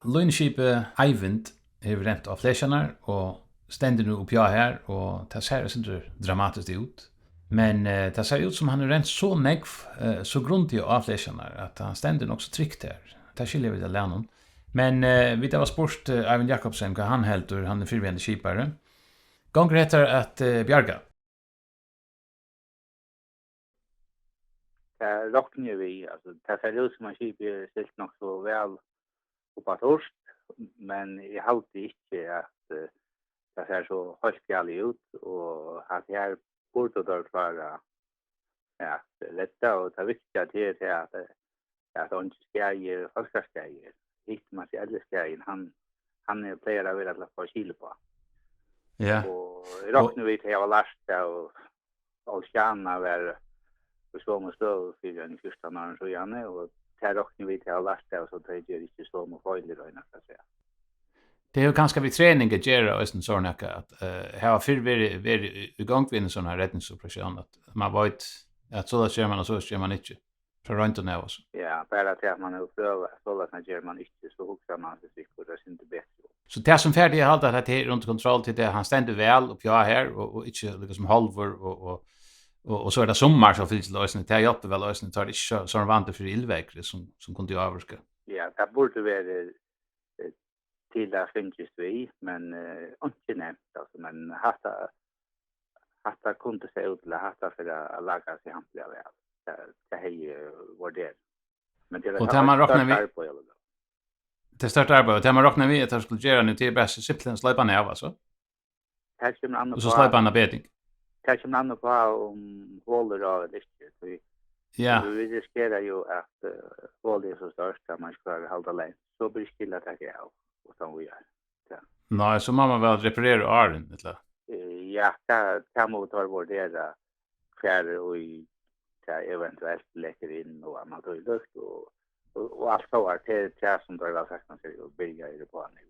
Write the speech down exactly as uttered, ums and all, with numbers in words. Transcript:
Línuskipið Eivind hevur rent á flesjarnar og stendur nú uppi á har, og tað sær eitt sindur dramatiskt út. Men, eh, tað sær út sum hann hevur rent so nógv, eh, so grundiga á flesjarnar, at hann stendur nokk so trygt har. Tað skilja vit av lærum. Men, eh, vit hava spurt, eh, Eivind Jakobsen, hvat hann heldur, hann er fyrrverandi skipari. Gongur hetta at, eh, bjarga? Tað rokni eg við. Altso, tað sær út sum at skipið er stilt nokk so væl upp á turt, men eg haldi ikki, at, eh, tað sær so heilt galið út, og at her burdu teir klára at redda, og tað viktiga, tað er tað, at, eh, at eingin skaði, fólkaskaði. Hitt materielli skaðin, hann, hann er, plagar at vera til at fáa skil uppá. Ja. Og eg rokni við, at eg havi lært av Oceana var í somu støðu fyri ein fjúrtan árum síðani, og tað rokni vit hava lært av, so tey gera ikki somu feilir einaferð afturat. Tað hevur kanska við trening at gera, eisini, sovorðið nakað, at, eh, hava fyrr verið, verið í, í gongd við eina sovorðna redningsoperatión, at man veit, at soleiðis ger man, og soleiðis ger man ikki. Frá royndini av, altso. Ja, bara tað, at man hevur prøvað, soleiðis ger man ikki, so hugsar man seg sikkurt eitt sindur betri um. So tað sum fær teg at halda, at hetta her er undir kontroll, til tað, hann stendur væl uppi á har, og, og ikki líkasum hálvur, og, og, og, og so er tað summar, so fylgir til eisini, tað hjálpir væl eisini, tá er ikki so, so vandi fyri illveðri, sum, sum kundi ávirka. Ja, tað burdi verið, eh, til at fingist við, men, eh, einki nevnt, altso, men hatta, hatta kundi sæð út til, at hatta fer at, at laga seg hampiliga væl. Tað, tað hevði eg vurderað. Men tað er Og tað man rokna stórt við, arbeiði, ella? Tað er stórt arbeiði, og tað man rokna við, at tað skulu gera nú, tað er bara simpelthen sleipa hann av, altso. Tað kemur an Og so upp á, sleipa hann av beting. Tað kemur an upp á, um hol er á ella ikki. Tí Ja. vit risikera jú, at, eh, holið er so stórt, at man ikki klárar at halda langt. So ber ikki til at taka av, uttan víðari. Ja. Nei, so má man væl reparera áðrenn, ella? Eh, ja, tað, tað mugu teir vurdera, hvar í tað eventuelt lekur inn og annað tílíkt, og, og, og alt so er tað, tað sum teir væl saktans eru byrjaðir uppá nú.